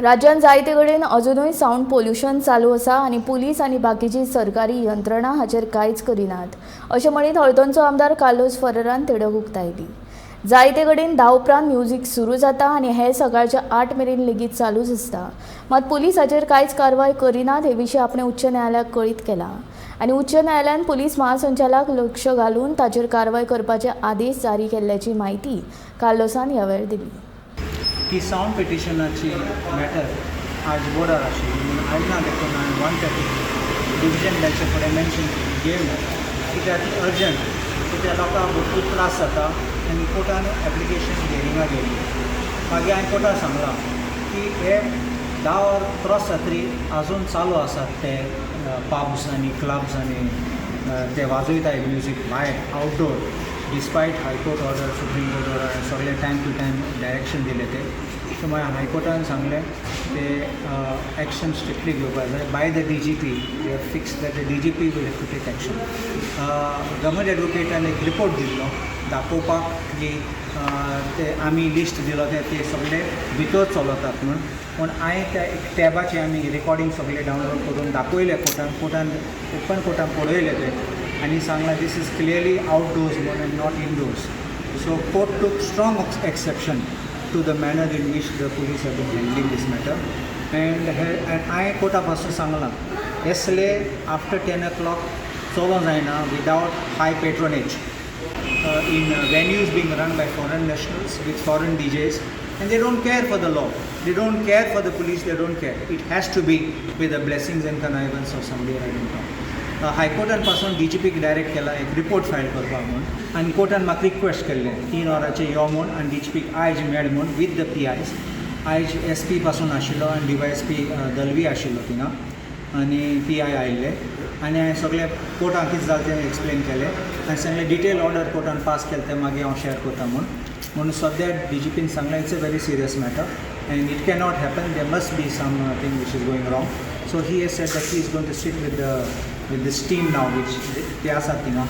राज्यांत जायते कडेन अजुनूय सावंड पोल्युशन चालू आसा आनी पुलीस आनी बाकीची सरकारी यंत्रणा हाचेर कांयच करिनात, अशें म्हणीत हळदोणचो आमदार कार्लोस फरेरान तिडक उक्तायली. जायते कडेन 10 उपरांत म्युजीक सुरू जाता आनी हे सकाळच्या 8 मेरेन लेगीत चालूच आसता. मात पुलीस हाचेर कांयच कारवाय करिनात. हे विशीं आपणें उच्च न्यायालयाक कळीत केलां आनी उच्च न्यायालयान पुलीस महासंचालक लक्ष घालून ताचेर कारवाय करपाचे आदेश जारी केल्ल्याची म्हायती कार्लोसान ह्या वेळार दिली. की सावंड पिटिशनाची मॅटर आज बोर्डार आशिल्ली म्हणून आयला देखून हांवें 1:30 डिविजन बेंचा फुडें मेन्शन घेवन, कित्याक ती अर्जंट, कित्याक लोकांक भरपूर त्रास जाता आनी कोर्टान एप्लिकेशन हियरिंगाक गेली. मागीर हांवें कोर्टाक सांगलां की हे 10 वर क्रॉस जातरी अजून चालू आसात ते पब्स आनी क्लब्स आनी ते वाजयताय म्युजीक भायर outdoor, despite High Court order, Supreme Court order, सगळे टायम टू टायम डायरेक्शन दिले ते. सो मागीर हायकोर्टान सांगलें, ते एक्शन स्ट्रिक्टली घेवपाक जाय by the DGP. They have fix that the DGP will have to take action. Government एडवोकेटान एक रिपोर्ट दिल्लो दाखोवपाक की ते आमी लिस्ट दिलो ते ते सगळे भितर चलतात म्हूण. पूण हांवें त्या एक टॅबाचे आमी रिकॉर्डिंग सगळे डावनलोड करून दाखयले कोर्टान. कोर्टान ओपन कोर्टान पळयले ते आनी सांगलां, this is clearly outdoors म्हूण and not indoors. So court took strong exception to the manner in which the police have been handling this matter and हांवें कोर्टा पासून सांगलां, असले आफ्टर 10 ओ क्लॉक चलों जायना without high patronage in venues being run by foreign nationals with foreign DJs, and they don't care for the law. They don't care for the police, they don't care. It has to be with the blessings and connivance of somebody, I don't know. हायकोर्टान पासून डीजीपीक direct केला एक report file करपाक म्हूण आनी कोर्टान म्हाका request केल्लें 3 वरांचेर यो म्हूण आनी डीजीपीक आयज मेळ म्हूण विथ the PIs. आयज एस पी पासून आशिल्लो आनी डीवायएसपी दलवी आशिल्लो थिंगा आनी पीआय आयिल्ले आनी हांवें सगळें कोर्टान कितें जालें तें एक्सप्लेन केलें आनी सांगलें, डिटेल ऑर्डर कोर्टान पास केलें तें मागीर हांव शेअर करता म्हूण. म्हणून सद्या डीजीपीन सांगलें, it's a very serious matter and it cannot happen. There must be something which is going wrong. So he has said that he is going to sit with this team now which ते आसात थिंगा.